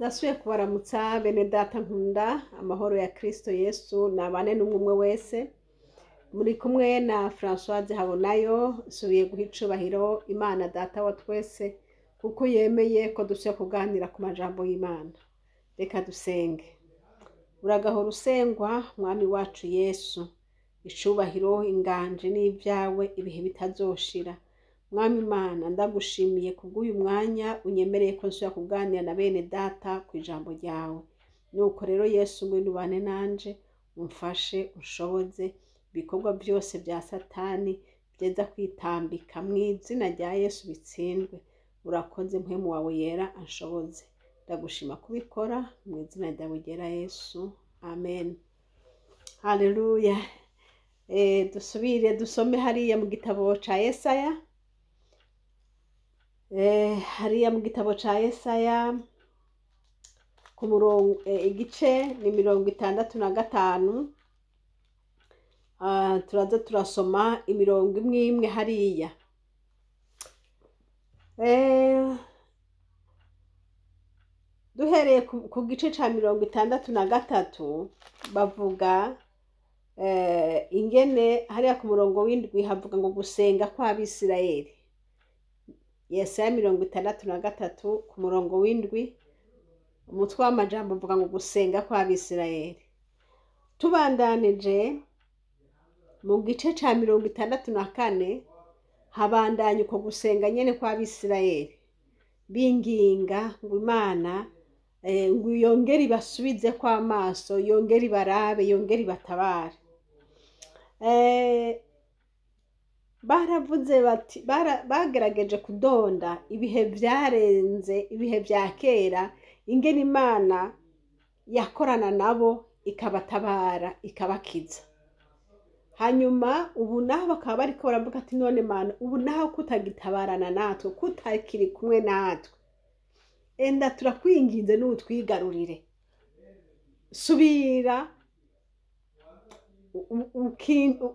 Ndasubiye kubaramutsa bene data nkunda, amahoro ya Kristo Yesu nabane n'umwe umwe wese. Muri kumwe na Françoise Habonayo. Nsubiye guha icubahiro Imana Data wa twese kuko yemeye ko dusubira kuganira ku majambo y'Imana. Reka dusenge. Uragahora usengwa, Mwami wacu Yesu. Icubahiro, inganje n'ibyawe ibihe bitazoshira. Mwami Imana, ndagushimiye kubw'uyu mwanya unyemereye ko nsubira kuganira na bene data ku ijambo ryawe. Nuko rero Yesu, ngwino ubane nanje, umfashe, unshoboze. Ibikorwa byose bya Satani byeza kwitambika, mu izina rya Yesu bitsindwe. Urakoze, Mpwemu wawe yera anshoboze. Ndagushima kubikora mu izina ryawe ryera Yesu, amen. Haleluya. Dusubire dusome hariya mu gitabo ca Yesaya. Hariya mu gitabo ca Yesaya ku murongo, igice ni 65. Turaza turasoma imirongo imwe imwe hariya. Duhereye ku gice ca 63, bavuga ingene hariya ku murongo w'7 havuga ngo gusenga kw'Abisirayeli. Yesaya 63 ku murongo w'7, umutwe w'amajambo uvuga ngo gusenga kw'Abisirayeli. Tubandanije mu gice ca 64, habandanya uko gusenga nyene kw'Abisirayeli, binginga ngo Imana ngo yongere ibasubize kw'amaso, yongere ibarabe, yongere ibatabare. Baravuze bati bagerageje kudonda ibihe vyarenze, ibihe vya kera, ingene Imana yakorana nabo ikabatabara, ikabakiza. Hanyuma ubu naho bakaba bariko baravuga ati: "None Mana, ubu naho kutagitabarana natwe, kutakiri kumwe natwe, enda turakwinginze n'utwigarurire, subira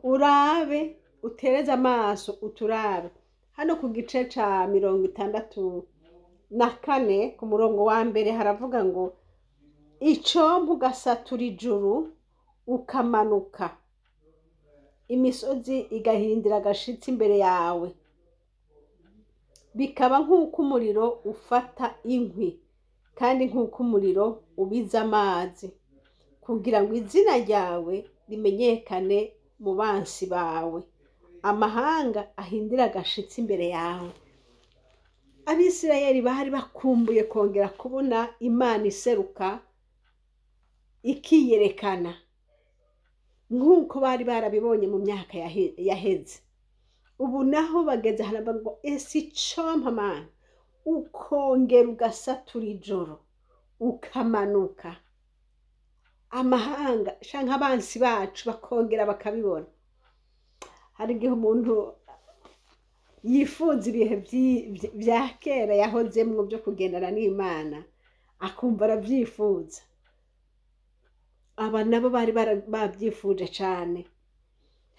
urabe, utereze amaso uturabe." Hano ku gice ca 64 ku murongo wa mbere haravuga ngo: "Icompa ugasatura ijuru ukamanuka, imisozi igahindira agashitsi imbere yawe, bikaba nk'uko umuriro ufata inkwi, kandi nk'uko umuriro ubiza amazi, kugira ngo izina ryawe rimenyekane mu bansi bawe, amahanga ahindire agashitsi imbere yawe." Abisirayeli bari bakumbuye kongera kubona Imana iseruka, ikiyerekana nk'uko bari barabibonye mu myaka yaheze. Ubu naho bageze haravuga ngo: "Ese icompa Mana ukongera ugasatura ijoro ukamanuka, amahanga canke abansi bacu bakongera bakabibona." Hari igihe umuntu yifuza ibihe vya kera yahozemwo byo kugendana n'Imana, akumva aravyifuza. Aba nabo bari bavyifuje cane.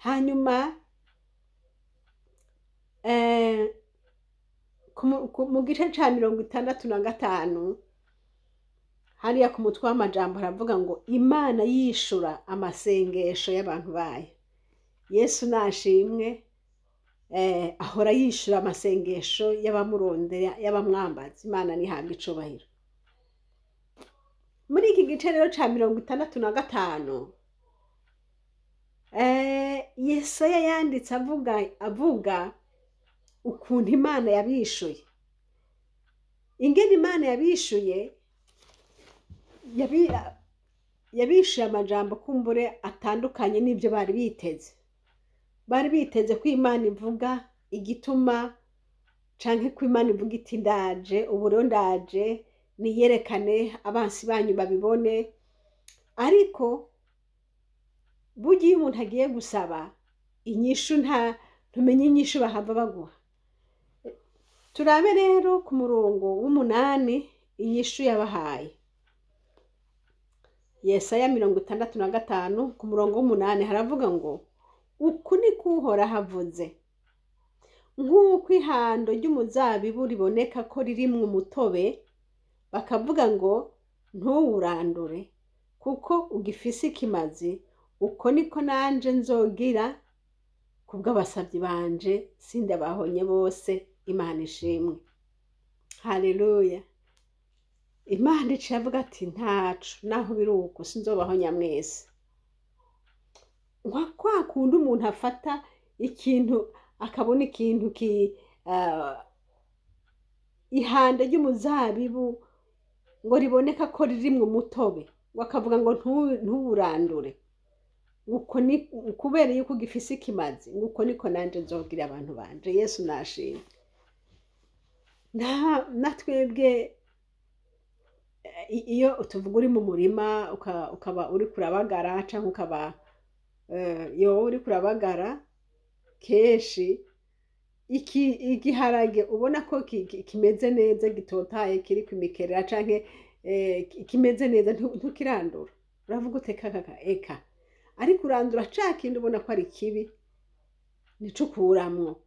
Hanyuma mu gice ca 65, hariya ku mutwe w'amajambo haravuga ngo Imana yishura amasengesho y'abantu bayo. Yesu nashimwe, ahora yishura amasengesho y'abamurondera, y'abamwambaza. Imana nihabwa icubahiro. Muri iki gice rero ca 65, Yesaya yanditse avuga ukuntu Imana yabishuye, ingene Imana yabishuye. Yabishuye amajambo kumbure atandukanye n'ibyo bari biteze. Bari biteze ko Imana ivuga igituma, canke ko Imana ivuga iti: "Ndaje ubu rero, ndaje niyerekane, abansi banyu babibone." Ariko burya iyo umuntu agiye gusaba inyishu, nta ntumenye inyishu bahava baguha. Turabe rero ku murongo w'8 inyishu yabahaye. Yesaya 65 ku murongo w'8 haravuga ngo: "Uku niko Uhoraho avuze: Nk'uko ihando ry'umuzabibu riboneka ko ririmwo umutobe, bakavuga ngo Ntuwurandure kuko ugifise ikimazi, uko niko nanje nzogira kubw'abasabyi banje, sindabahonye bose. Imana ishimwe, haleluya. Imana iciye avuga ati ntacu naho biri uko, sinzobahonya mwese. Nka kwa kundi umuntu afata ikintu, akabona ikintu ki ihanda ry'umuzabibu ngo riboneka ko ririmwo umutobe, ngo akavuga ngo ntuwurandure, uko ni kubera yuko gifise ikimazi, ngo uko niko nanje nzogira abantu banje. Yesu nashimwe. Na twebwe iyo tuvuga uri mu murima, ukaba uri kurabagara, canke ukaba yo uri kurabagara, kenshi iki igiharage ubona ko kimeze neza, gitotaye, kiri kwimikerera, canke kimeze neza, ntukirandura. Uravuga ute kaka eka, ariko urandura ca kindi ubona ko ari kibi, nico ukuramwo.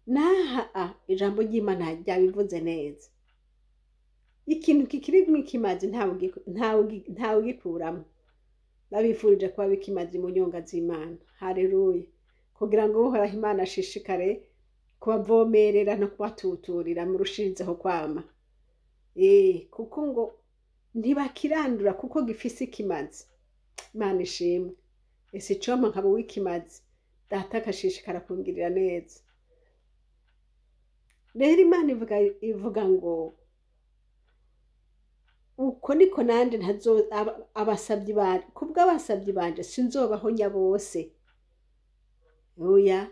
Naha ijambo ry'Imana ryabivuze neza: ikintu kikirimwo ikimazi ntawe ugikuramwo. Ndabifurije kuba bikimazi mu nyonga z'Imana, haleluya, kugira ngo Uhoraho Imana ashishikare kubavomerera no kubatuturira murushirizeho kwama. Kuko ngo ntibakirandura kuko gifise ikimazi. Imana ishimwe. Ese icompa nkaba uw'ikimazi, Data akashishikara kungirira neza. Rero Imana ivuga ngo uko niko nanje ntazo abasabyi banje, kubw'abasabyi banje sinzobahonya bose. Oya,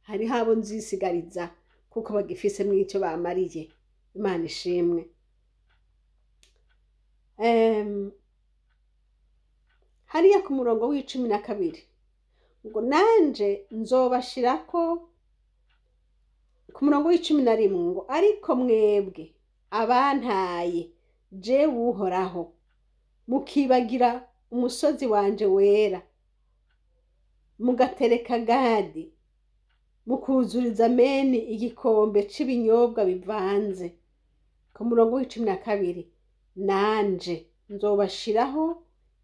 hariho abo nzisigariza kuko bagifisemwo ico bamariye. Imana ishimwe. Hariya ku murongo w'12 ngo nanje nzobashirako, ku murongo w'11 ngo ariko mwebwe abantaye jewe Uhoraho, mukibagira umusozi wanje wera, mugatereka Gadi, mukuzuriza Meni igikombe c'ibinyobwa bivanze. Ku murongo w'12 nanje nzobashiraho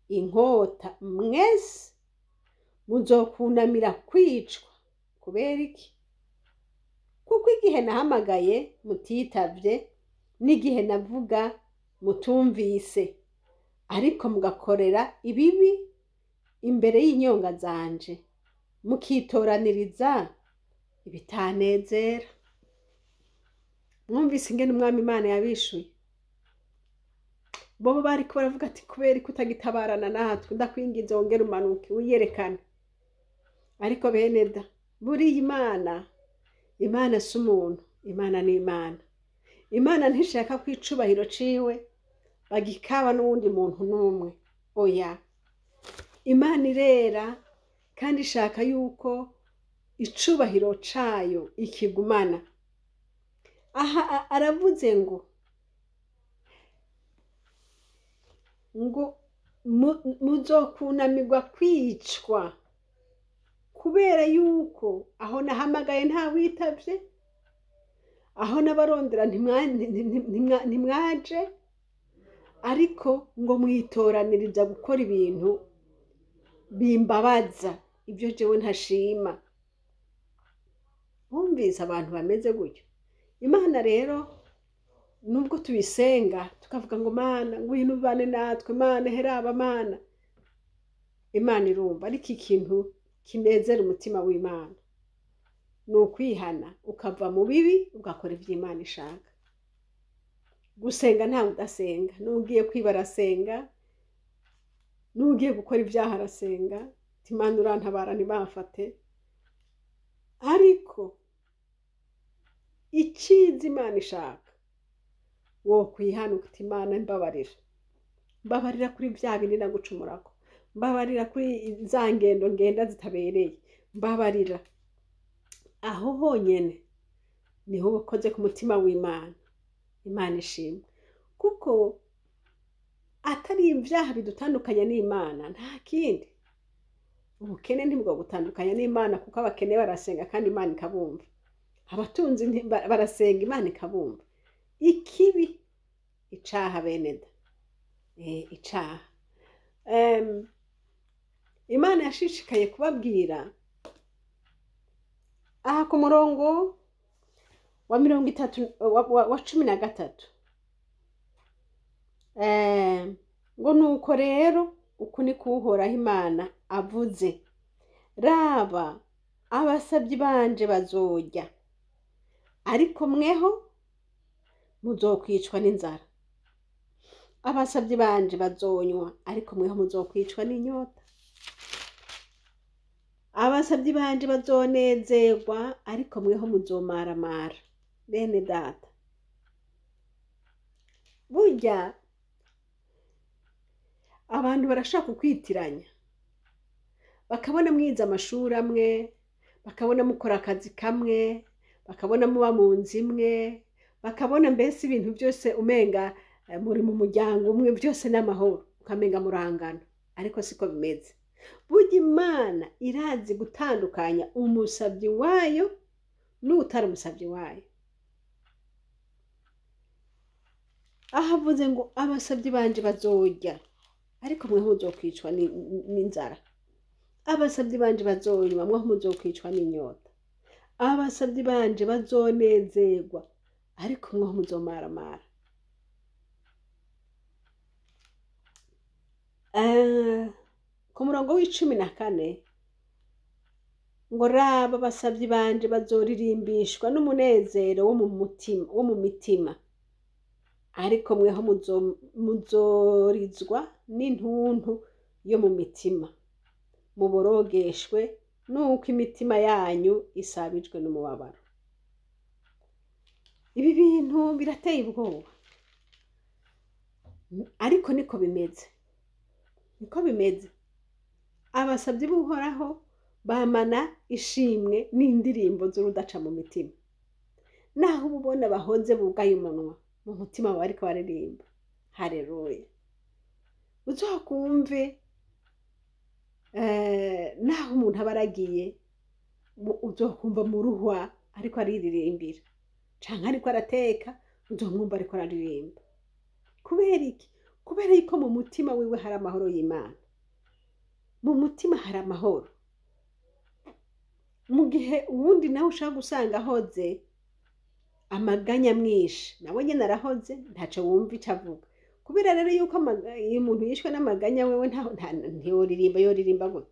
inkota mwese, muzokunamira kwicwa. Kubera iki? Kuko igihe nahamagaye mutitavye, n'igihe navuga mutumvise, ariko mugakorera ibibi imbere y'inyonga zanje, mukitoraniriza ibitanezera. Mwumvise ingene Umwami Imana yabishuye? Bobo bariko baravuga ati kubera ko utagitabarana natwe, ndakwinginze wongere umanuke wiyerekane. Ariko bene da, buriya Imana si umuntu, Imana ni Imana. Imana ntishaka ko icubahiro ciwe bagikaba n'uwundi muntu n'umwe. Oya, Imana irera kandi ishaka yuko icubahiro cayo ikigumana. Aha aravuze ngo muzokunamirwa kwicwa kubera yuko aho nahamagaye ntawitavye, aho n'abarondera ntimwaje, ariko ngo mwitoraniriza gukora ibintu bimbabaza, ibyo jewe ntashima. Wumvise abantu bameze gutyo? Imana rero nubwo tubisenga tukavuga ngo Mana ngwino ubane natwe, Mana heraba, Mana, Imana irumva. Ariko ikintu kinezera umutima w'Imana ni ukwihana, ukava mu bibi ugakora ivyo Imana ishaka. Gusenga ntawe udasenga, n'ugiye kwiba arasenga, n'ugiye gukora ibyaha arasenga, ati Imana urantabara ntibamfate. Ariko iciza Imana ishaka, wo kwihana uti Imana mbabarira, mbabarira kuri bya bindi nagucumurako, mbabarira kuri za ngendo ngenda zitabereye, mbabarira. Aho honyene niho uba ukoze ku mutima w'Imana. Imana ishimwe, kuko atari ibyaha bidutandukanya n'Imana, nta kindi. Ubukene ntibwo gutandukanya n'Imana, kuko abakene barasenga kandi Imana ikabumva, abatunzi barasenga Imana ikabumva. Ikibi, icaha, bene da. icaha. Imana yashishikaye kubabwira aha ku murongo wa 30 wa 13, ngo nuko rero uku ni kuhoraho Imana avuze, raba abasabyi banje bazorya, ariko mweho muzokwicwa n'inzara, abasabyi banje bazonywa, ariko mweho muzokwicwa n'inyota, abasabyi banje bazonezerwa, ariko mweho muzomaramara. Bene data, burya abantu barashaka kwitiranya, bakabona mwize amashuri amwe, bakabona mukora akazi kamwe, bakabona muba mu nzu imwe, bakabona mbese ibintu byose umenga muri mu muryango umwe, byose n'amahoro, ukamenga murangana, ariko siko bimeze. Burya Imana irazi gutandukanya umusabyi wayo n'utari umusabyi wayo. Ahavuze ngo abasabyi banje bazorya, ariko mwe muzokwicwa n'inzara, abasabyi banje bazonywa, mwe muzokwicwa n'inyota, abasabyi banje bazonezerwa, ariko mwe muzomaramara. Ku murongo w'14 ngo raba abasabyi banje bazoririmbishwa n'umunezero wo mu mitima, ariko mweho muzorizwa n'intuntu yo mu mitima, muborogeshwe nuko imitima yanyu isabijwe n'umubabaro. Ibi bintu birateye ubwoba, ariko niko bimeze, niko bimeze. Abasabyi b'Uhoraho bamana ishimwe n'indirimbo z'urudaca mu mitima, naho ubona bahoze bugaye umunwa, mu mutima baba bariko baririmba haleluya. Uzokumve naho umuntu aba aragiye, uzokumva mu ruhwa ariko ariririmbira, canke ariko arateka, uzomwumva ariko araririmba. Kubera iki? Kubera yuko mu mutima wiwe hari amahoro y'Imana, mu mutima hari amahoro. Mu gihe uwundi nawe ushaka gusanga ahoze amaganya mwinshi, nawe nyene arahoze, ntaco wumva ico avuga. Kubera rero yuko iyo umuntu yishwe n'amaganya wewe ntiyoririmba, yoririmba gute?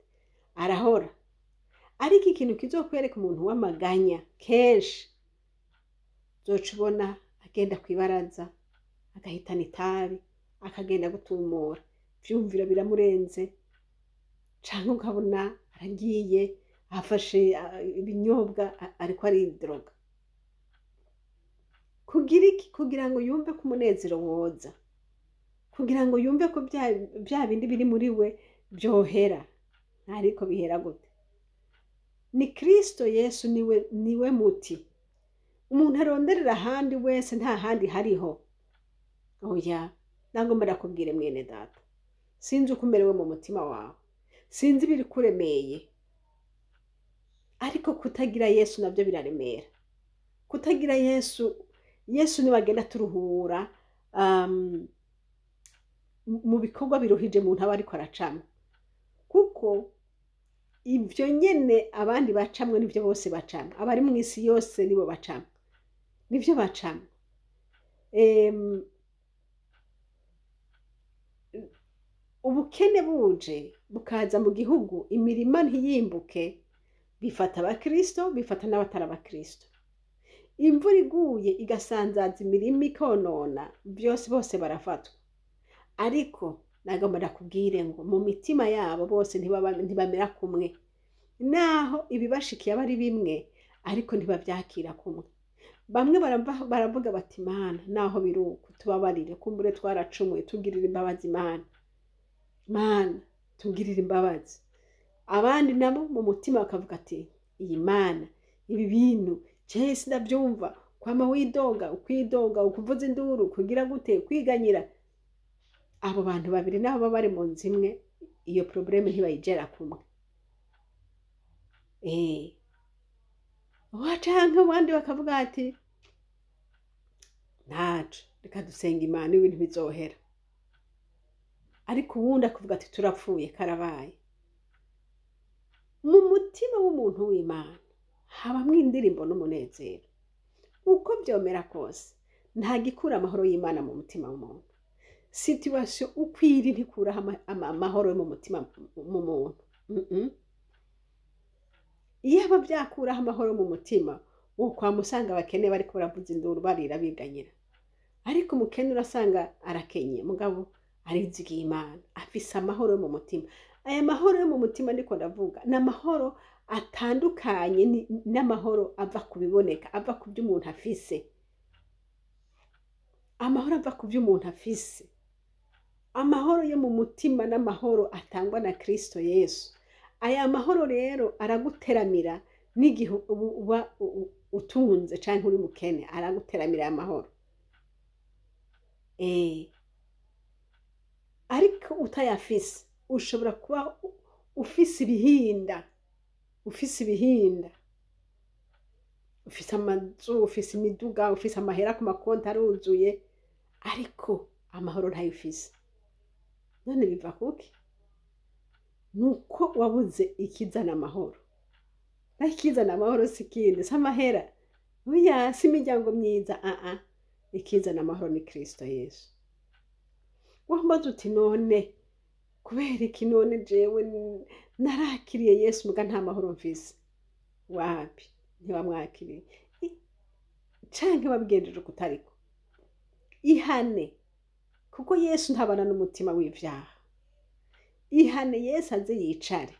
Arahora. Ariko ikintu kizokwereka umuntu w'amaganya kenshi, uzoca ubona agenda kwibaraza, agahitana itabi, akagenda gutumura, ivyumviro biramurenze, canke ukabona aragiye afashe ibinyobwa ariko aridroga. Kugira iki? Kugira ngo yumve ko umunezero woza, kugira ngo yumve ko bya bindi biri muri we byohera. Ariko bihera gute? Ni Kristo Yesu, niwe muti. Umuntu aronderera ahandi wese nta handi hariho. Oya, nagomba ndakubwire mwene data, sinzi uko umerewe mu mutima wawe, sinzi ibiri kuremeye, ariko kutagira Yesu nabyo biraremera. Kutagira Yesu, Yesu niwe agenda turuhura mu bikorwa biruhije umuntu aba ariko aracamwo, kuko ibyo nyene abandi bacamwe nivyo bose bacamwe, abari mu isi yose nibo bacamwe, nivyo bacamwe. Ubukene buje bukaza mu gihugu, imirima ntiyimbuke, bifata abakristo, bifata n'abatari abakristo. Imvura iguye igasanzaza imirima ikonona, byose bose barafatwa. Ariko nagomba ndakubwire ngo mu mitima yabo bose ntibamera kumwe, naho ibibashikiye aba ari bimwe, ariko ntibavyakira kumwe. Bamwe baravuga bati Mana, naho biruko tubabarire, kumbure twaracumuye, tugirire imbabazi Mana, Mana tugirire imbabazi. Abandi nabo mu mutima bakavuga ati iyi Mana, ibi bintu jewe sindavyumva, kwama widoga, ukwidoga, ukuvuza induru, kugira gute, kwiganyira. Abo bantu babiri nabo baba bari mu nzu imwe, iyo probleme ntibayigera kumwe. Canke abandi bakavuga ati ntaco, reka dusenga Imana ibintu bizohera. Ariko uwundi akavuga ati turapfuye karabaye. Mu mutima w'umuntu w'Imana habamwo indirimbo n'umunezero. Uko vyomera kose, nta gikura amahoro y'Imana mu mutima w'umuntu. Situation uko iri ntikuraho amahoro yo mu mutima mu muntu. Iyaba vyakuraho amahoro mu mutima, wokwama usanga abakene bariko baravuza induru barira biganyira. Ariko umukene urasanga arakenye, mugabo arizigiye Imana, afise amahoro yo mu mutima. Aya mahoro yo mu mutima ndiko ndavuga ni amahoro atandukanye n'amahoro ava ku biboneka, ava ku vyo umuntu afise. Amahoro ava ku vyo umuntu afise. Amahoro yo mu mutima n'amahoro atangwa na Kristo Yesu. Aya mahoro rero araguteramira n'igihe uba utunze canke uri mukene, araguteramira aya mahoro. Ariko utayafise, ushobora kuba ufise ibihinda, ufise ibihinda, ufise amazu, ufise imiduga, ufise amahera ku makonti aruzuye, ariko amahoro ntayo ufise. None biva kuki? Nuko wabuze ikizana amahoro. Naho ikizana amahoro si ikindi, si amahera, oya, si imiryango myiza, aa, ikizana amahoro ni Kristo Yesu. Wambaza uti none kubera iki none jewe narakiriye Yesu muga nta mahoro mfise? Wapi, ntiwamwakiriye canke wabigenjeje ukutariko. Ihane, kuko Yesu ntabana n'umutima w'ivyaha. Ihane, Yesu aze yicare,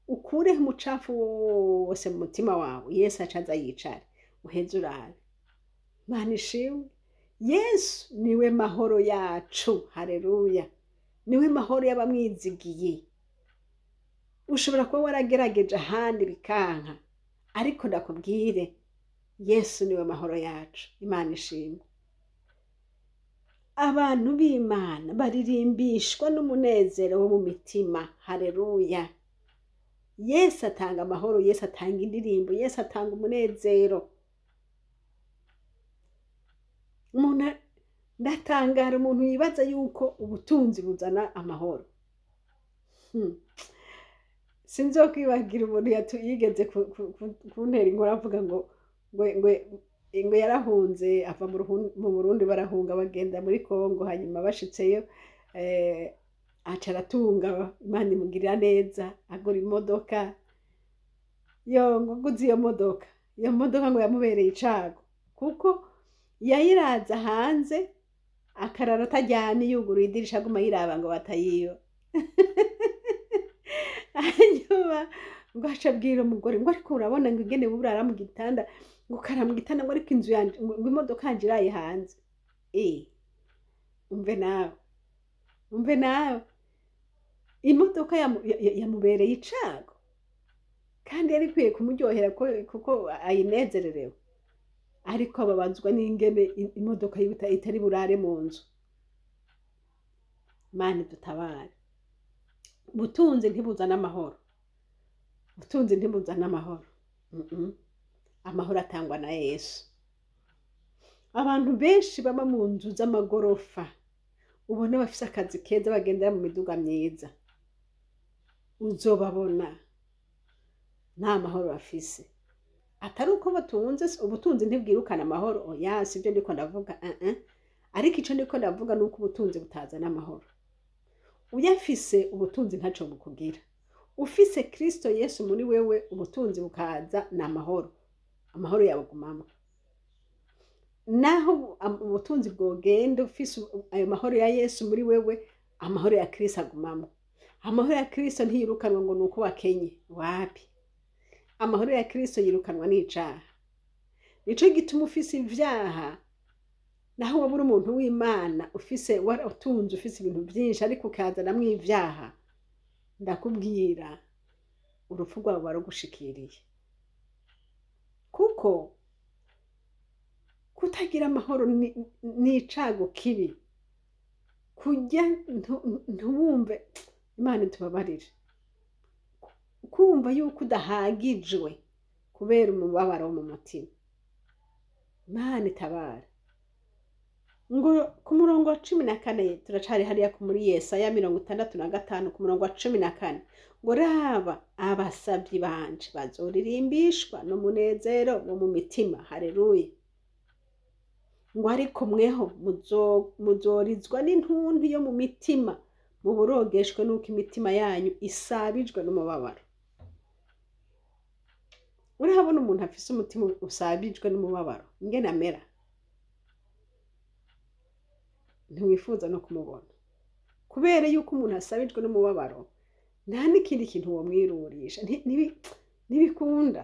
ukureho umucafu wose mu mutima wawe, Yesu aca aza yicare, uheze urabe. Mana ishimwe, Yesu niwe mahoro yacu, haleluya, niwe mahoro y'abamwizigiye. Ushobora kuba waragerageje ahandi bikanka, ariko ndakubwire, Yesu niwe mahoro yacu. Imana ishimwe. Abantu b'Imana baririmbishwa n'umunezero wo mu mitima, haleluya. Yesu atanga amahoro, Yesu atanga indirimbo, Yesu atanga umunezero. Umuntu ndatangara umuntu yibaza yuko ubutunzi buzana amahoro. Sinzokwibagira umuntu yigeze kuntera inkuru avuga ngo ngo yarahunze ava mu Burundi, barahunga bagenda muri Kongo, hanyuma bashitseyo aca aratunga, Imana imugirira neza, agura imodoka. Yo ngo aguze iyo modoka, iyo modoka ngo yamubereye icago, kuko yayiraza hanze akarara ataryamye, yuguruye idirisha aguma yiraba ngo batayiba. Hanyuma ngo aca abwira umugore ngo ariko urabona ngo ingene burara mu gitanda, ngo ukara mu gitanda, ngo ariko inzu yanje, ngo imodoka yanje iraye hanze. Umve nawe, umve nawe, imodoka yamubereye icago, kandi yari ikwiye kumuryohera kuko ayinezererewe, ariko ababazwa n'ingene imodoka yiwe itari burare mu nzu. Mana dutabare. Ubutunzi ntibuzana amahoro, ubutunzi ntibuzana amahoro. Amahoro atangwa na Yesu. Abantu benshi baba mu nzu z'amagorofa, ubona bafise akazi keza, bagendera mu miduga myiza, uzobabona nta mahoro bafise. Atari uko batunze, ubutunzi ntibwirukana amahoro, oya, sibyo ndiko ndavuga, Ariko ico ndiko ndavuga nuko ubutunzi butazana amahoro. Uyafise ubutunzi ntaco bukugira. Ufise Kristo Yesu muri wewe, ubutunzi bukaza ni amahoro, amahoro yawe agumamwo. Naho ubutunzi bwogenda, ufise ayo mahoro ya Yesu muri wewe, amahoro ya Kristo agumamwo. Amahoro ya Kristo ntiyirukanwa ngo nuko wakenye, wapi. Amahoro ya Kristo yirukanwa n'icaha. Nico gituma ufise ivyaha, naho waba uri umuntu w'Imana, ufise waratunze, ufise ibintu vyinshi, ariko ukazanamwo ivyaha, ndakubwira urupfu rwawe ruba rugushikiriye. Kuko kutagira amahoro ni icago kibi. Kurya ntiwumve, Imana itubabarire, kumva yuko udahagijwe kubera umubabaro wo mu mutima. Imana itabara. Ngo ku murongo wa 14, turacari hariya ku muri Yesaya 65, ku murongo wa 14, ngo raba, abasavyi banje bazoririmbishwa n'umunezero wo mu mitima. Haleluya. Ngo ariko mweho muzorizwa n'intuntu yo mu mitima, muborogeshwe n'uko imitima yanyu isabijwe n'umubabaro. Urahabona umuntu afise umutima usabijwe n'umubabaro ingene amera? Ntiwifuza no kumubona, kubera yuko umuntu asabijwe n'umubabaro nta n'ikindi kintu womwirurisha, ntibikunda.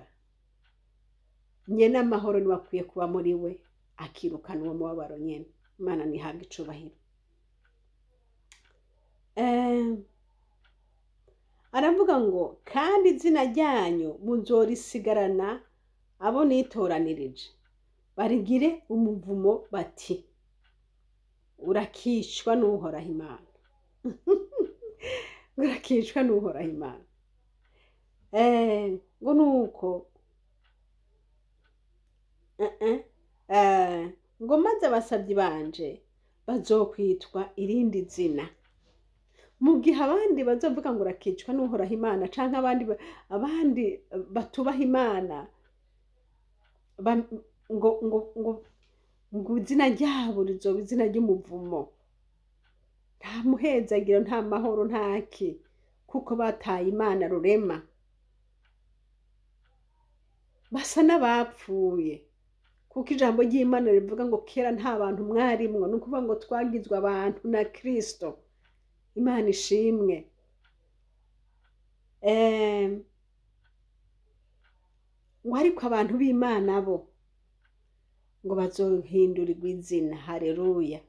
Nyene amahoro niwe akwiye kuba muri we, akirukana uwo mubabaro nyene. Imana ntihabwe icubahiro. Aravuga ngo kandi izina ryanyu muzorisigarana abo nitoranirije, barigire umuvumo bati urakicwa n'Uhoraho Imana. Urakicwa n'Uhoraho Imana. Ngo nuko ngo maze abasavyi banje bazokwitwa irindi zina. Mu gihe abandi bazovuga ngo urakicwa n'Uhoraho Imana, canke abandi batubaha Imana, ngo ngo ngo ngo izina ryabo rizoba izina ry'umuvumo, nta muhezagiro, nta mahoro, ntaki, kuko bataye Imana rurema, basa n'abapfuye. Kuko ijambo ry'Imana rivuga ngo kera nta bantu mwarimwo, ni ukuvuga ngo twagizwe abantu na Kristo. Imana ishimwe. Ngo ariko abantu b'Imana bo ngo bazohindurirwa izina. Haleluya.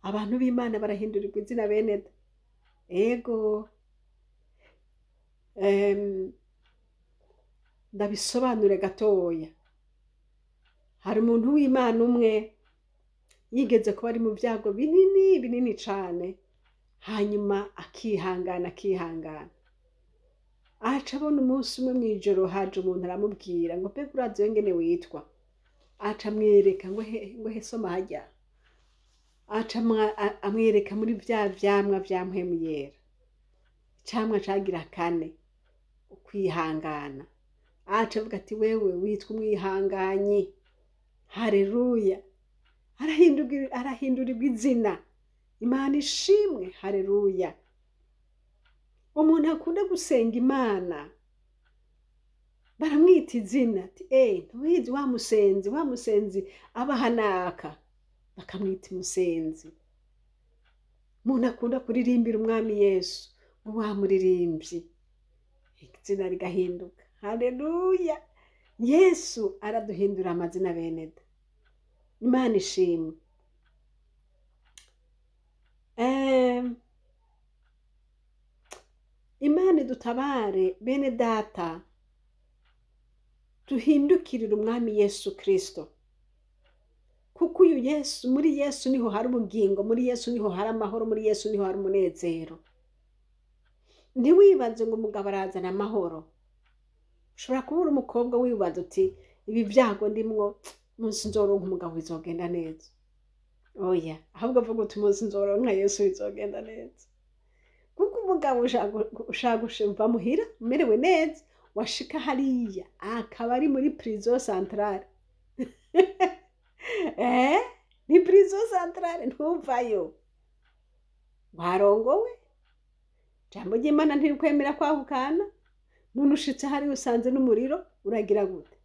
Abantu b'Imana barahindurirwa izina, bene da. Ego. Ndabisobanure gatoya. Hari umuntu w'Imana umwe yigeze kuba ari mu byago binini binini cane, hanyuma akihangana akihangana, aca abona umunsi umwe mw'ijoro haje umuntu aramubwira ngo mbega urazi we ngene witwa? Aca amwereka ngo he, ngo he, soma harya. Aca amwereka muri vya vyamwa vya Mpwemu Yera, icamwa cagira kane, ukwihangana. Aca avuga ati wewe witwa umwihanganyi. Haleluya. Arahindurirwa izina. Imana ishimwe. Haleluya. Umuntu akunda gusenga Imana baramwita izina, ati ntubizi wa musenzi, wa musenzi aba hanaka, bakamwita umusenzi. Umuntu akunda kuririmbira Umwami Yesu, ngo wa muririmbyi, izina rigahinduka. Haleluya. Yesu araduhindura amazina, bene da. Imana ishimwe. Imana idutabare, bene data, duhindukirire Umwami Yesu Kristo, kuko uyu Yesu, muri Yesu niho hari ubugingo, muri Yesu niho hari amahoro, muri Yesu niho hari umunezero. Ntiwibaze ngo umugabo arazana amahoro. Ushobora kubura umukobwa wibaza uti ibi byago ndimwo, umunsi nzoronka umugabo bizogenda neza. Oya, ahubwo avuga uti umunsi nzoronka Yesu bizogenda neza. Kuko umugabo ushaka uva muhira umerewe neza, washika hariya akaba ari muri prison centrale. Ni prison centrale, ntuvayo. Warongowe, jambo ry'Imana ntirikwemera kwahukana, none ushitse hariya usanze n'umuriro, uragira gute?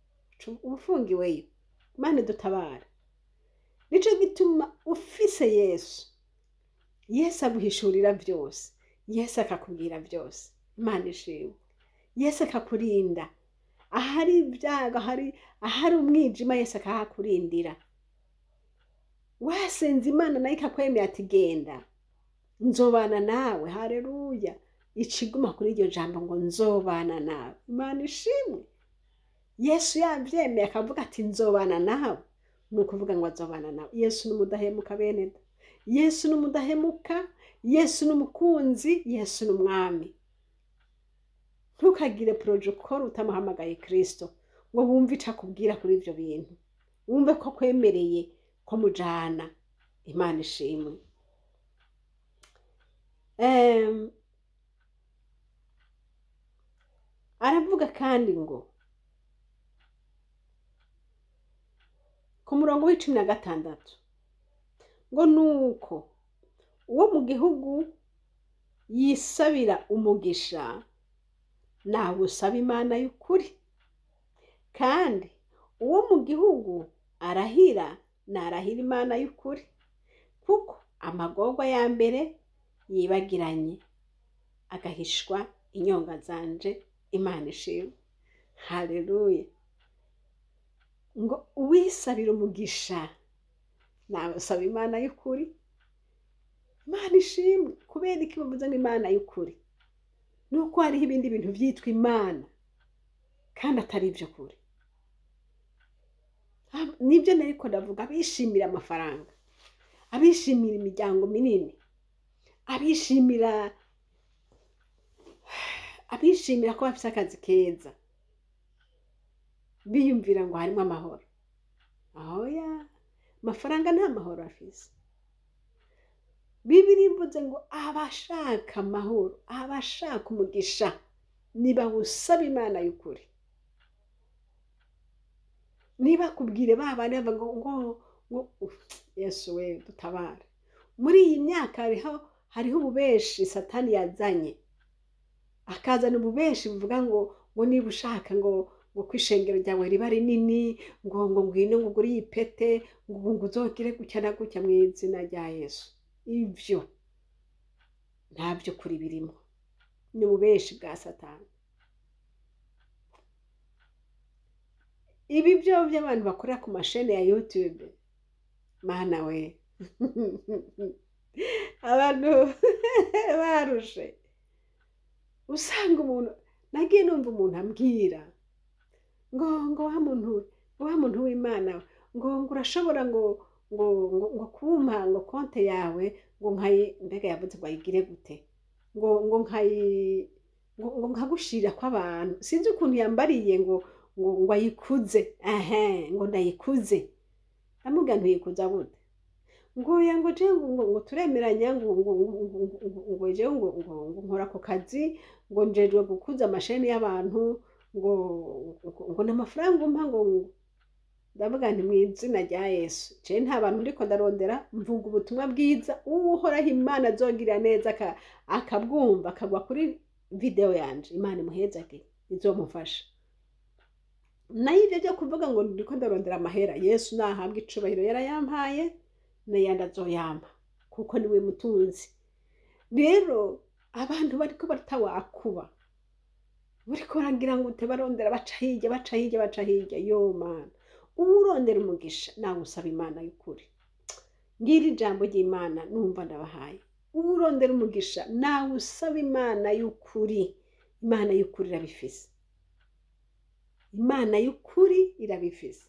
Uba ufungiweyo. Imana idutabara. Nico gituma ufise Yesu, Yesu aguhishurira vyose, Yesu akakubwira vyose. Imana ishimwe. Yesu akakurinda ahari ibyago, ahari umwijima, Yesu akahakurindira. Wasenze Imana nayo ikakwemera ati genda nzobana nawe. Haleluya. Iciguma kuri iryo jambo ngo nzobana nawe. Imana ishimwe. Yesu yavyemeye akavuga ati nzobana nawe, ni ukuvuga ngo azobana nawe. Yesu ni umudahemuka, bene da. Yesu ni umudahemuka, Yesu ni umukunzi, Yesu ni umwami. Ntukagire projet ukora utamuhamagaye Kristo, ngo wumve ico akubwira kuri ivyo bintu, wumve ko akwemereye ko mujana. Imana ishimwe. Aravuga kandi ngo ku murongo wa 16 ngo nuko uwo mu gihugu yisabira umugisha nawusaba Imana y'ukuri, kandi uwo mu gihugu arahira narahira Imana y'ukuri, kuko amagorwa ya mbere yibagiranye agahishwa inyonga zanje. Imana ishimwe, haleluya. Ngo uwisabira umugisha nawusaba Imana y'ukuri. Imana ishimwe. Kubera iki bavuze ngo Imana y'ukuri? Nuko hariho ibindi bintu byitwa Imana kandi atari iby'ukuri. Nibyo nariko ndavuga, abishimira amafaranga, abishimira imiryango minini, abishimira ko bafite akazi keza, biyumvira ngo harimo amahoro. Oya, amafaranga nta mahoro afise. Bibiri ivuze ngo abashaka amahoro, abashaka umugisha, nibawusaba Imana y'ukuri. Nibakubwire ba bandi bavuga ngo Yesu we dutabare. Muri iyi myaka hariho ububeshi Satani yazanye, akazana ububeshi buvuga ngo niba ushaka ngo kwishengero ryawe riba rinini, ngo ngwino ngo ugure iyi pete, ngo uzogire gutya na gutya mu izina rya Yesu. Ivyo nta by'ukuri birimo, ni ububeshi bwa Satani. Ibi byo by'abantu bakorera ku mashene ya YouTube, mana we, abantu barushe. Usanga umuntu, nagiye numva umuntu ambwira ngo wa muntu, ngo wa muntu w'Imana, ngo urashobora ngo kumpa ngo konte yawe, ngo nkayi, mbega yavuze ngo ayigire gute, ngo nkayi, ngo nkagushira kw'abantu, sinzi ukuntu yambariye ngo ayikuze, ngo ndayikuze. Ndamubwira ntuyikuza gute? Ngo ya ngo je ngo turemeranya, ngo je ngo nkora ako kazi, ngo njejwe gukuza amasheni y'abantu, ngo n'amafaranga umpa. Ngo ndavuga nti mu izina rya Yesu, je nta bantu ndiko ndarondera, mvuga ubutumwa bwiza, uhoraho Imana azogirira neza akabwumva akagwa kuri video yanje, Imana imuhezagire, izomufasha. Nayo ibyo byo kuvuga ngo ndiko ndarondera amahera, Yesu nahabwa icubahiro, yarayampaye n'ayandi azoyampa, kuko niwe mutunzi. Rero abantu bariko baratawakuba, bariko baragira ngo ute barondera, baca hirya, baca hirya, baca hirya. Yo Mana, uwurondera umugisha nawe usaba Imana y'ukuri. Ngira ijambo ry'Imana numva ndabahaye, uwurondera umugisha nawe usaba Imana y'ukuri. Imana y'ukuri irabifise, Imana y'ukuri irabifise.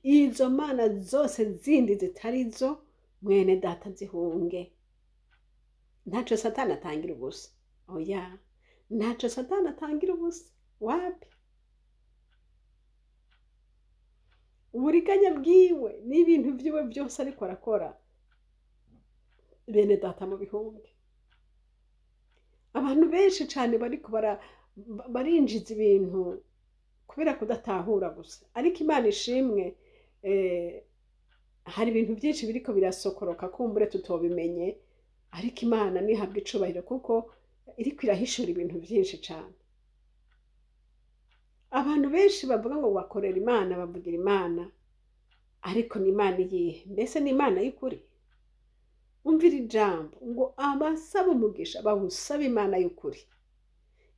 Izo mana zose zindi zitari zo, mwene data, zihunge. Ntaco Satani atangira ubusa, oya, ntaco Satani atangira ubusa, wapi. Uburiganya bwiwe n'ibintu vyiwe byose ariko arakora, bene data, mu bihumbi abantu benshi cane bariko barinjiza ibintu kubera kudatahura gusa. Ariko Imana ishimwe, hari ibintu byinshi biriko birasokoroka, kumbure tutobimenye, ariko Imana nihabwa icubahiro kuko iriko irahishura ibintu byinshi cane. Abantu benshi bavuga ngo bakorera Imana, bavugira Imana, ariko ni Imana iyihe? Mbese ni Imana y'ukuri? Umvira ijambo ngo abasaba umugisha bawusaba Imana y'ukuri.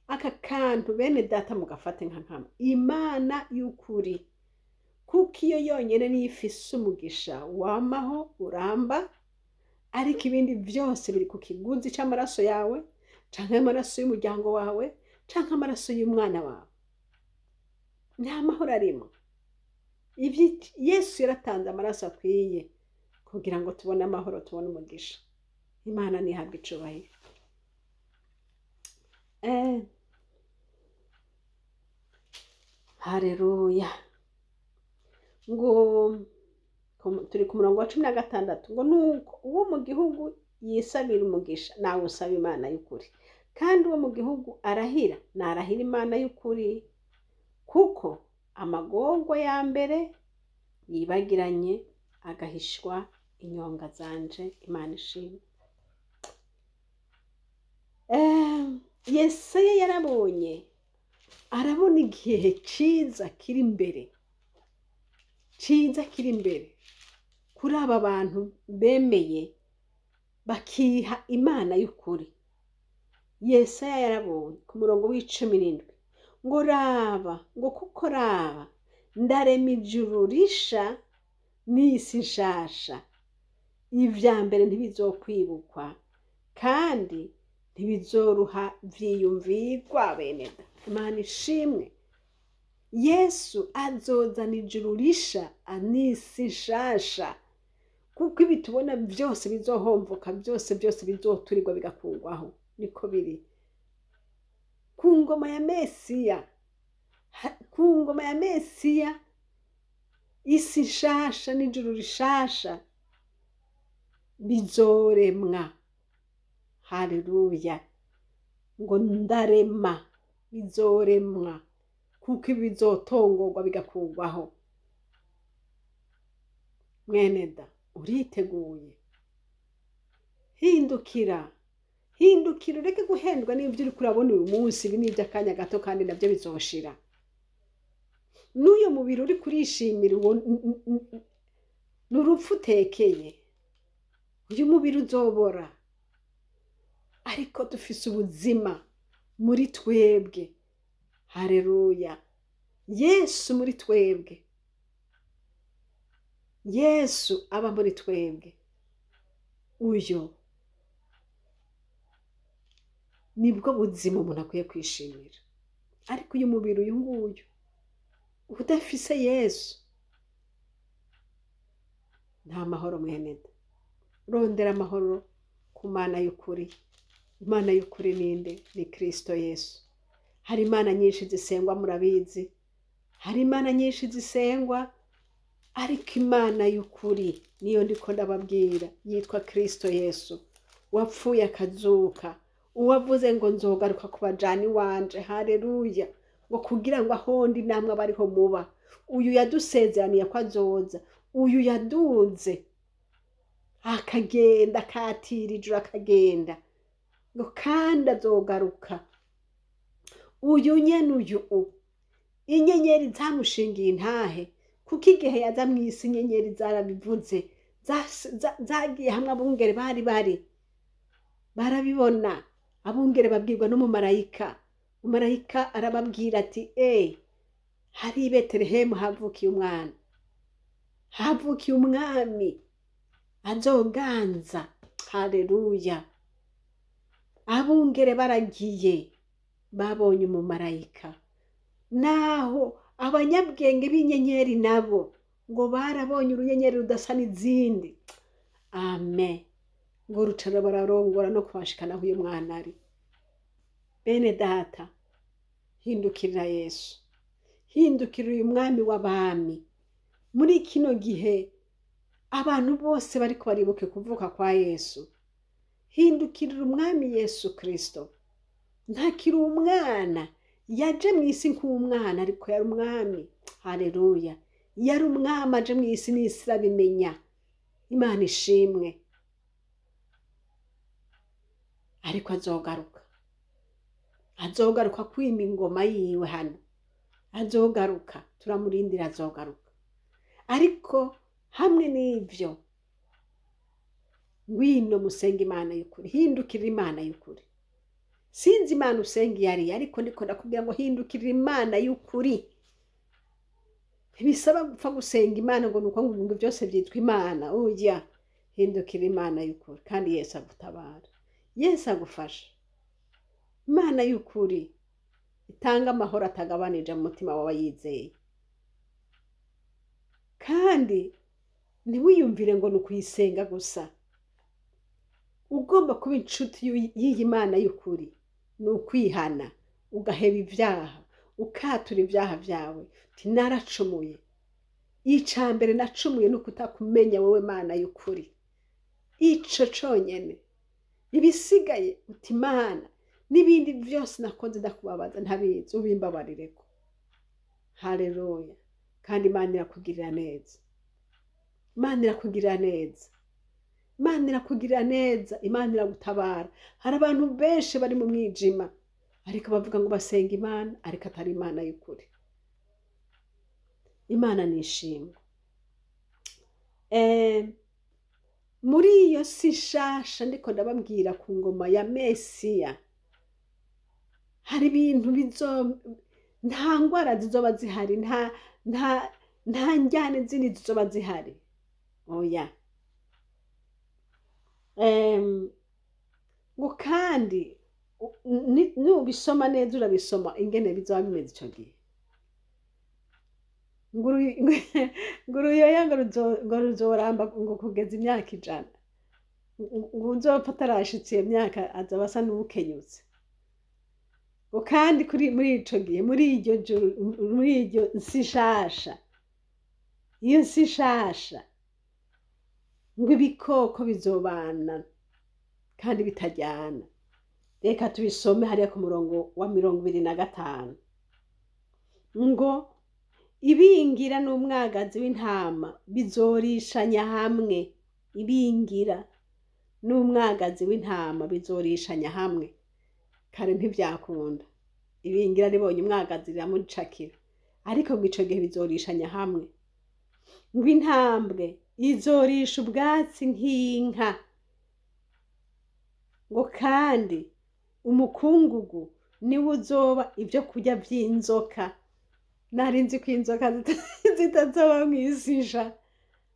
Aka kantu, bene data, mugafate nka nkama, Imana y'ukuri, kuko iyo yonyine niyo ifise umugisha wamaho uramba. Ariko ibindi byose biri ku kiguzi c'amaraso yawe, canke amaraso y'umuryango wawe, canke amaraso y'umwana wawe, nta mahoro arimo. Ibyo Yesu yaratanze amaraso akwiye kugira ngo tubone amahoro, tubone umugisha. Imana ntihabwe icubahiro. Hareruya. Ngo ku Turi ku murongo wa 16, ngo nuko uwo mu gihugu yisabira umugisha nawe usaba Imana y'ukuri, kandi uwo mu gihugu arahira narahira Imana y'ukuri, kuko amagorwa ya mbere yibagiranye agahishwa inyonga zanje. Imana ishimwe. Yesaya yarabonye, arabona igihe ciza kiri imbere, ciza kiri imbere kuri aba bantu bemeye bakiha Imana y'ukuri. Yesaya yarabonye ku murongo w'17 ngo raba, ngo kuko raba ndarema ijuru risha n'isi nshasha, ivya mbere ntibizokwibukwa kandi ntibizoruha vyiyumvirwa. Bene da, Imana ishimwe. Yesu azozana ijuru risha n'isi nshasha, kuko ibi tubona byose bizohomvoka, byose byose bizoturirwa bigakurwaho. Niko biri ku ngoma ya Mesiya. Ku ngoma ya Mesiya, isi nshasha n'ijuru rishasha bizoremwa. Haleluya. Ngo ndarema, bizoremwa, kuko ibi bizotongorwa bigakurwaho. Mwene da, uriteguye? Hindukira, hindukira, ureke guhendwa n'ibyo uriko urabona uyu munsi. Ibi ni iby'akanya gato kandi nabyo bizoshira. N'uyu mubiri uri kurishimira, uwo ni urupfu utekeye. Uyu mubiri uzobora, ariko dufise ubuzima muri twebwe. Hareruya. Yesu muri twebwe, Yesu aba muri twebwe. Uyu nibwo buzima umuntu akwiye kwishimira. Ariko uyu mubiri, uyu nguyu udafise Yesu, nta mahoro. Mwene da, rondera amahoro ku Mana y'ukuri. Imana y'ukuri ninde? Ni Kristo Yesu. Hari imana nyinshi zisengwa, murabizi, hari imana nyinshi zisengwa, ariko Imana y'ukuri niyo ndiko ndababwira, yitwa Kristo Yesu, wapfuye akazuka, uwavuze ngo nzogaruka kubajana iwanje. Haleluya. Ngo kugira ngo ahondi namwe abariho muba. Uyu yadusezeraniye ko azoza, uyu yaduze akagenda, akatira ijuru akagenda, ngo kandi azogaruka. Uyu nyene, uyu inyenyeri zamushingiye intahe, kuko igihe yaza mw'isi inyenyeri zarabivuze, zagiye hamwe. Abungere bari barabibona. Abungere babwirwa n'umumarayika. Umumarayika arababwira ati: "Hari i Betelehemu havukiye umwana, havukiye umwami azoganza." Haleluya. Abungere baragiye, babonye umumarayika. Naho abanyabwenge b'inyenyeri nabo ngo barabonye urunyenyeri rudasa n'izindi, amen, ngo rucara bararongora no kubashikana aho uyu mwana ari. Bene data, hindukirira Yesu, hindukirira uyu mwami w'abami. Muri kino gihe abantu bose bariko baribuke kuvuka kwa Yesu, hindukirira umwami Yesu Kristo. Ntakiri umwana, yaje mu isi nk'umwana, ariko yari umwami. Haleluya. Yari umwami aje mu isi, n'isi irabimenya. Imana ishimwe. Ariko azogaruka, azogaruka kwima ingoma yiwe hano. Azogaruka, turamurindira, azogaruka. Ariko hamwe n'ivyo, ngwino musenge Imana y'ukuri, hindukirira Imana y'ukuri. Sinzi Imana usenga iyo ariyo, ariko ndiko ndakubwira ngo hindukirira Imana y'ukuri. Ntibisaba gupfa gusenga Imana ngo nuko ngo byose byitwa Imana. Oya, hindukira Imana y'ukuri, kandi Yesu agutabara, Yesu agufasha. Imana y'ukuri itanga amahoro atagabanije mu mutima w'abayizeye. Kandi ntiwiyumvire ngo ni ukuyisenga gusa. Ugomba kuba inshuti y'iyi Mana y'ukuri ni ukwihana, ugaheba ibyaha, ukatura ibyaha byawe uti naracumuye. Ica mbere nacumuye ni ukutakumenya wowe Mana y'ukuri, ico conyene. Ibisigaye uti Mana, n'ibindi byose nakoze ndakubabaza ntabizi, ubimbabarireko. Haleluya! Kandi Imana irakugirira neza, Imana irakugirira neza, Imana irakugirira neza, Imana iragutabara. Hari abantu benshi bari mu mwijima, ariko bavuga ngo basenga Imana, ariko atari Imana y'ukuri. Imana ni ishimwe. Muri iyo si nshasha ndiko ndababwira ku ngoma ya Mesiya, hari ibintu bizo, nta ngwara zizoba zihari, nta njyane zindi zizoba zihari. Oya. Ngo kandi nubisoma neza urabisoma ingene bizoba bimeze ico gihe. Ngo uruyoya ngo ruzoramba ngo kugeza imyaka 100. Ngo uzopfa atarashitse iyo myaka azoba asa n'uwukenyutse. Ngo kandi kuri muri ico gihe, muri iryo juru, muri iryo nsi nshasha, iyo nsi nshasha, ngo ibikoko bizobana kandi bitajyana. Reka tubisome hariya ku murongo wa 25. Ngo ibingira n'umwagazi w'intama bizorishanya hamwe. Ibingira n'umwagazi w'intama bizorishanya hamwe. Kare ntivyakunda, ibingira ribonye umwagazi riramucakira, ariko ngo ico gihe bizorishanya hamwe. Ngo intambwe izorisha ubwatsi nk'inka, ngo kandi umukungugu niwo uzoba ibyo kurya vy'inzoka. Nari nzi ko inzoka zitazoba mw'isi sha,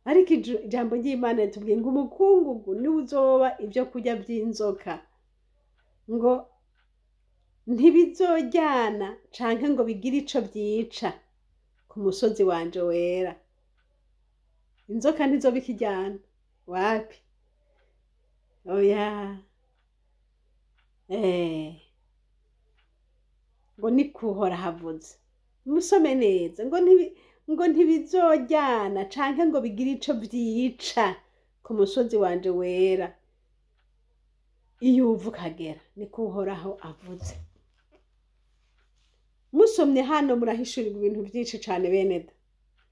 ariko ijambo ry'Imana ritubwiye ngo umukungugu niwo uzoba ibyo kurya vy'inzoka. Ngo ntibizojyana canke ngo bigire ico vyica ku musozi wanje wera. Inzoka ntizoba ikijyana wapi? Oya. Ngo ni kuhora havuze, musome neza, ngo ntibizojyana canke ngo bigire ico vyica ku musozi wanje wera. Iyo uva ukagera, niko Uhoraho avuze. Musomye hano murahishurirwa ibintu byinshi cane bene da.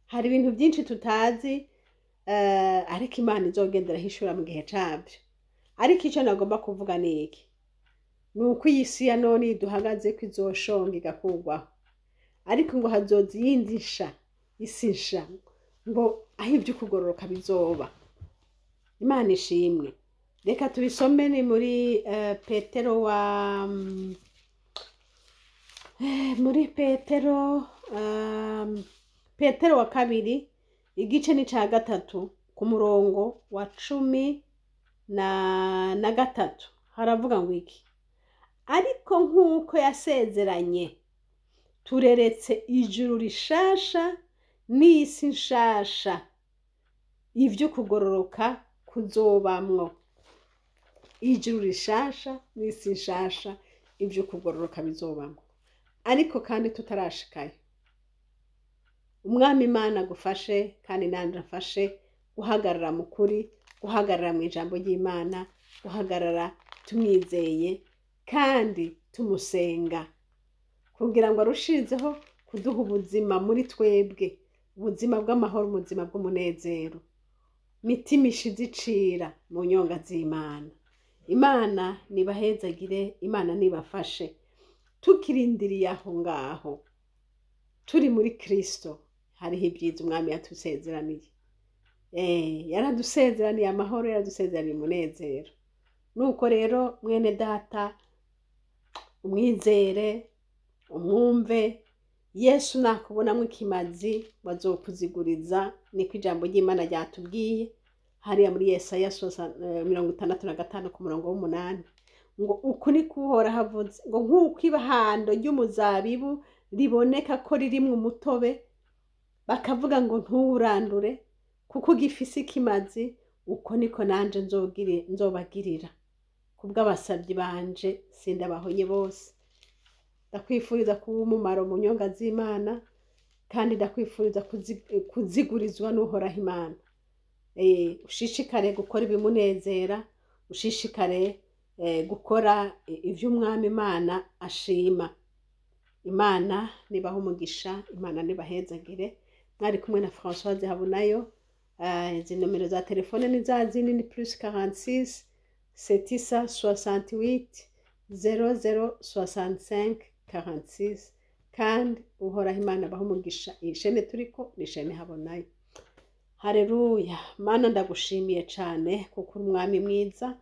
Hari ibintu byinshi tutazi, ariko Imana izogenda irahishura mu gihe cabyo. Ariko ico nagomba kuvuga ni iki: ni uko iyi si ya none duhagaze ko izoshonga igakurwaho, ariko ngo hazoza iyindi nsha, isi nsha, ngo aho ibyo kugororoka bizoba. Imana ishimwe. Reka tubisome, ni muri Petero wa muri Petero, Petero wa kabiri, igice ni ca 3 ku murongo wa 13, haravuga ngo iki: ariko nk'uko yasezeranye, tureretse ijuru rishasha n'isi nshasha, ivyo kugororoka kuzobamwo. Ijuru rishasha n'isi nshasha, ivyo kugororoka bizobamwo. Ariko kandi tutarashikayo, Umwami Imana agufashe kandi nanje afashe guhagarara mu kuri, guhagarara mu ijambo ry'Imana, guhagarara tumwizeye kandi tumusenga, kugira ngo arushizeho kuduha ubuzima muri twebwe, ubuzima bw'amahoro, ubuzima bw'umunezero, mitima ishize icira mu nyonga z'Imana. Imana nibahezagire, Imana nibafashe. Tukirindiriye aho ngaho, turi muri Kristo, hariho ibyiza Umwami yatusezeraniye. Yaradusezeraniye amahoro, yaradusezeraniye umunezero. Nuko rero mwene data, umwizere, umwumve. Yesu nakubonamwo ikimazi bazokuziguriza, niko ijambo ry'Imana ryatubwiye hariya muri Yesaya 65 ku murongo w'8, ngo uku niko Uhoraho avuze, ngo nk'uko ibahando ry'umuzabibu riboneka ko ririmwo umutobe, bakavuga ngo ntuwurandure kuko ugifise ikimazi, uko niko nanje nzobagirira kubw'abasabyi banje, sindabahonye bose. Ndakwifuriza kuba umumaro mu nyonga z'Imana. Kandi ndakwifuriza kuzigurizwa n'Uhoraho Imana. Ushishikare gukora ibimunezera, ushishikare gukora ivy'Umwami Imana ashima. Imana nibaha umugisha, Imana nibahezagire. Mwari kumwe na Françoise Habonayo. Izi nomero za telefone ni za zindi, ni +46 768 00 65 46. Kandi Uhoraho Imana abaha umugisha. Iyi shene turiko ni shene Habonayo. Hareruya! Mana, ndagushimiye cane kuko uri Umwami mwiza.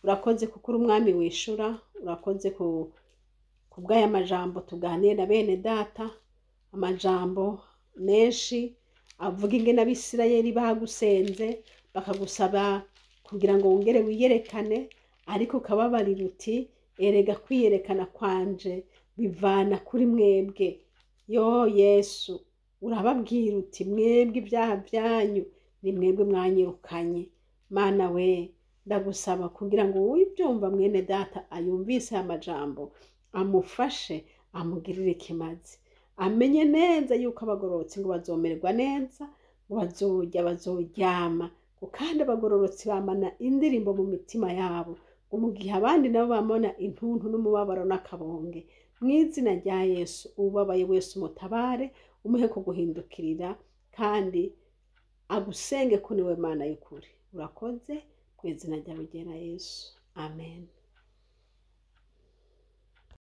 Urakoze kuko uri Umwami wishura. Urakoze ku kubw'aya majambo tuganiye na bene data, amajambo menshi avuga ingene Abisirayeli bagusenze, bakagusaba kugira ngo wongere wiyerekane, ariko ukababarira uti: "Erega kwiyerekana kwanje bivana kuri mwebwe." Yo Yesu, urababwira uti: "Mwebwe ibyaha byanyu ni mwebwe mwanyirukanye." Mana we, ndagusaba kugira ngo uwibyumva, mwene data ayumvise aya majambo, amufashe, amugirire ikimazi, amenye neza yuko abagororotsi ngo bazomererwa neza, ngo bazorya, bazoryama, ngo kandi abagororotsi bamana indirimbo mu mitima yabo, ngo mu gihe abandi nabo bamana intuntu n'umubabaro n'akabonge. Mu izina rya Yesu, ubabaye wese umutabare, umuhe kuguhindukirira kandi agusenge ko niwe Mana y'ukuri. Urakoze mu izina ryawe ryera Yesu, amen.